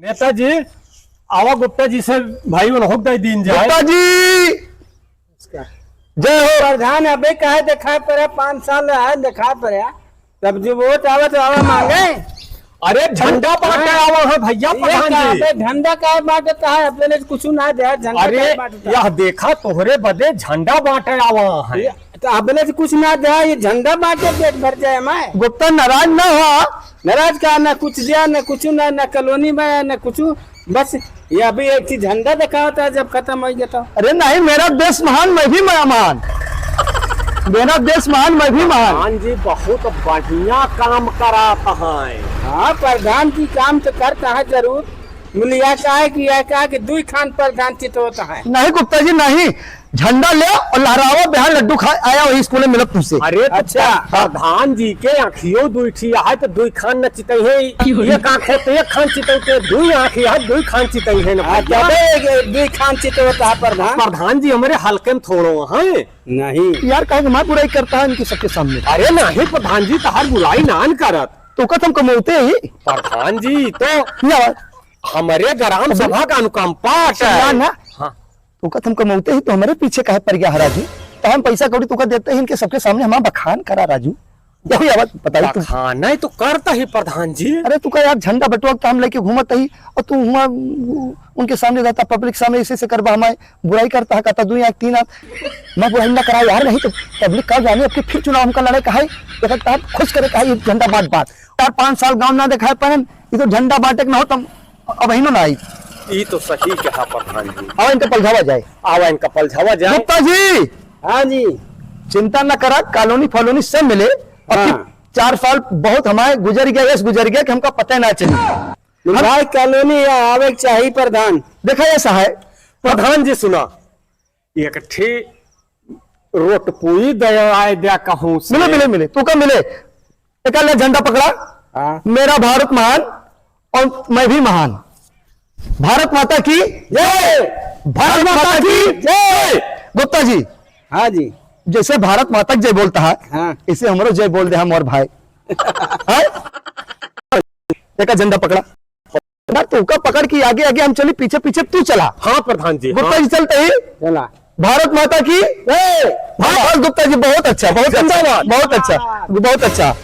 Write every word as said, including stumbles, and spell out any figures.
नेताजी, आवा गुप्ता जी से भाई उन्हों दे दीन जाए। गुप्ता जी, जय हो। प्रधान, अबे काहे देखाए पड़े, पाँच साल रहा देखाए पड़े, तब जो वोट आवे तो आवा मांगे। अरे झंडा बांटे हाँ। आवा है भैया ये प्रधान का जी। अबे झंडा काहे बांटता है, अपने कुछ ना दे, झंडा अरे काहे बांटता है? यह देखा तोहरे बदे झंडा बांटे आवा है। ये तो अपने से कुछ ना दे, ये झंडा बांटे पेट भर जाए मैं। गुप्ता नाराज ना हो। नाराज का, ना कुछ दिया, ना कुछ, ना, ना कॉलोनी में, ना कुछ। बस ये अभी एक चीज झंडा दिखावता है, जब खत्म हो गया तो। अरे नहीं, मेरा देश महान, मैं भी महान। मेरा देश महान, मैं भी महान। प्रधान जी बहुत बढ़िया काम करात हैं। हाँ, प्रधान जी काम तो करता है जरूर। मुलिया का है कि यह कहा कि दुई खान प्रधान चित होता है। नहीं गुप्ता जी, नहीं। झंडा ले और लहरावा, बिहान लड्डू खा आया, वही स्कूल में मिलब तुमसे। अरे तो अच्छा। प्रधान जी के आँखियों दुई ठी है, तो दुई खान न चितई है। एक आँख हो तो एक खान चितई के, दुई आँख है, दुई खान चितई है ना हाँ, भैया। तबे एक, एक दुई खान चितई होता है प्रधान। प्रधान जी हमारे हल्के में थोड़ो हैं। नहीं। यार, काहे कि मैं बुराई करता है इनकी सबके सामने? अरे नहीं प्रधान जी, तहार बुराई नान करत। तो कथम कमौते ही। प्रधान जी तो या हमारे ग्राम सभा का अनुकंपा ना, है। ना। हाँ। तो कहत हम कमौते ही तो हमारे पीछे काहे पड़ गया है राजू? तो हम पैसा कौड़ी तुका देते ही इनके सबके सामने हमारा बखान करा राजू। यही आवाज बताई तू। बखान नहीं तो करता ही प्रधान जी। अरे तू का यार झंडा बटुआ के काम लेके घूमत ही और तू हुआ उनके सामने रहता, पब्लिक सामने ऐसे ऐसे करबा हमारे बुराई करता है, कहता दो आँख तीन आँख। मैं बुराई ना करा यार, नहीं तो पब्लिक का जाने अब की फिर चुनाव हमका लड़े का है। देखा खुश करे का है ये झंडा बांट बांट। चार पाँच साल गाँव ना दिखाए पाए, ये तो झंडा बांटे के ना हो तम अब अहिनो ना आई। ई तो सही कहा प्रधान जी। आवा इनका पलझावा जाए। आवा इनका पलझावा जाए। गुप्ता जी। हाँ जी। चिंता न करा, कॉलोनी फॉलोनी सब मिले। और हाँ। फिर चार साल बहुत हमारे गुजर गया, यस गुजर गया कि हमका पता ही ना चली। हम भाई कॉलोनी या आवे के चाहिए प्रधान। देखा ऐसा है। प्रधान जी सुना, एक ठे रोटपुई दया आए द्या कहूँ से। मिले, मिले, मिले। तू का मिले? एक ले झंडा पकड़ा। हाँ। मेरा भारत महान और मैं भी महान। भारत माता की जय। भारत माता की जय। गुप्ता जी। हाँ जी। जैसे भारत माता की जय बोलता है, हाँ। इसे हमरो जय बोल दे हम और भाई। हाँ? एक झंडा पकड़ा। ना तू का पकड़ के आगे आगे हम चली, पीछे पीछे तू चला। हाँ प्रधान जी, गुप्ता हाँ। जी चलते ही चला। भारत माता की जय। भारत गुप्ता जी बहुत अच्छा, बहुत अच्छा, जिंदाबाद। बहुत अच्छा, बहुत अच्छा।